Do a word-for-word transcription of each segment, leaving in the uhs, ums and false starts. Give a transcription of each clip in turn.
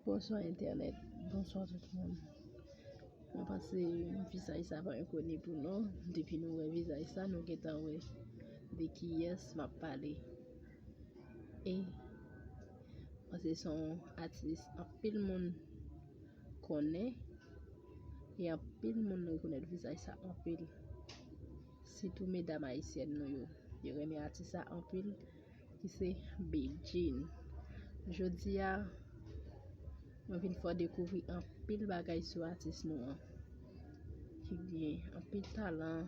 Bonswa entènèt, bonswa tout moun. Mwen panse vizaj sa pa enkoni pou nou. Depi nou wè vizaj sa, nou gentan wè de kiyès m ap pale. E mwen panse se yon atis anpil moun konnen, e anpil moun rekonèt vizaj sa anpil. Sitou medam ayisyèn nou yo, yo renmen atis sa anpil, ki se Bedjine. Jodi a, mwen vin fè w dekouvri anpil bagay sou atis nou an, ki gen anpil talan.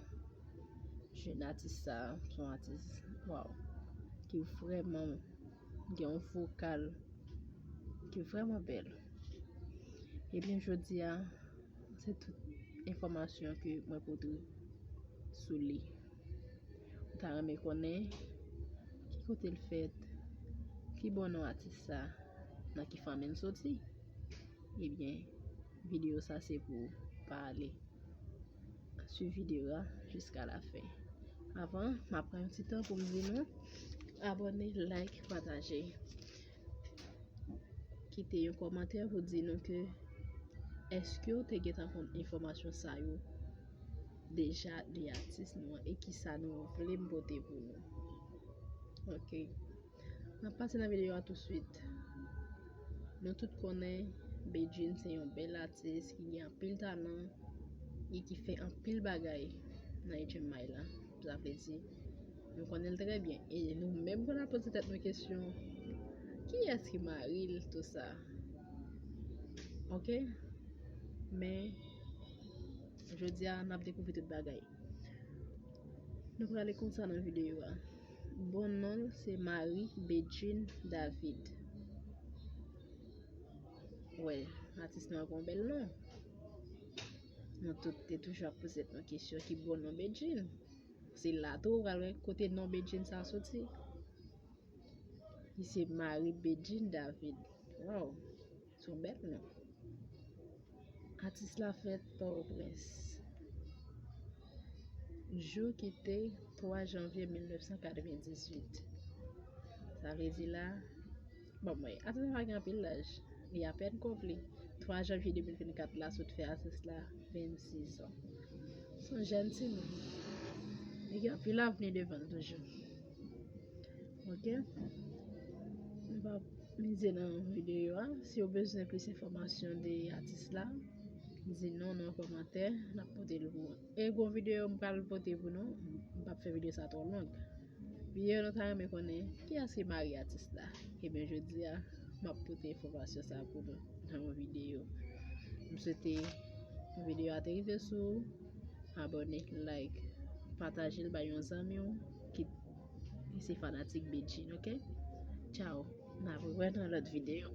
Jèn atis sa, se yon atis, waw, ki vrèman gen yon vokal ki vrèman bèl. Ebyen, jodi a, se tout enfòmasyon ke mwen pote sou li. Ou ta renmen konnen ki kote l fèt, ki bò non atis sa, nan ki fanmi l soti? Ebyen, videyo sa se pou w pa ale. Swiv videyo a jiska la fen. Avan, m ap pran yon ti tan pou m di nou abòne, like, pataje. Kite yon kòmantè pou di nou ke èske w te gentan konn enfòmasyon sa yo deja de atis nou an e kisa nou vle m pote pou nou. Ok. N ap pase nan videyo a touswit. Nou tout konnen Bedjine se yon bèl atis ki gen anpil talan e ki fè anpil bagay nan H M I la. Sa vle di, nou konnen l trè byen. E nou menm pou n ap poze tèt nou kesyon, kiyès ki mari l, tou sa. Ok? Men, jodi a, n ap dekouvri tout bagay. Nou prale konsa nan videyo a. Bon non l se Marie Bedjine David. Wè, atis nou an gen yon bèl non. Nou tout te toujou ap poze tèt nou kesyon ki bon non Bedjine. Se la tou ou pral wè kote non Bedjine sa soti. Li se Marie Bedjine David. Waw, se yon bèl non. Atis la fèt Pòtoprens. Jou ki te twa janvye mil nèf san katrevendizuit. Sa vle di la, bon, mwen, atis la pa gen anpil laj. Li apèn konpli. Twa janvye de mil vennkat la sot fè atis la vennsis an. Se yon jèn timoun. Li gen anpil avni devan l toujou. Ok? Nou va mize nan videyo a. Si w bezwen plis enfòmasyon de atis la, di nou nan kòmantè, n ap pote l pou ou. E gon videyo m pral pote pou nou, m p ap fè videyo sa twò long. Videyo nou ta renmen konnen kiyès ki mari atis la. Ebyen, jodi a, m ap pote enfòmasyon sa pou nou nan yon videyo. M swete videyo a te rive sou ou. Abòne, like, pataje l bay yon zanmi w ki, ki se fanatik Bedjine, ok? Tchao. N ap wè nan lòt videyo.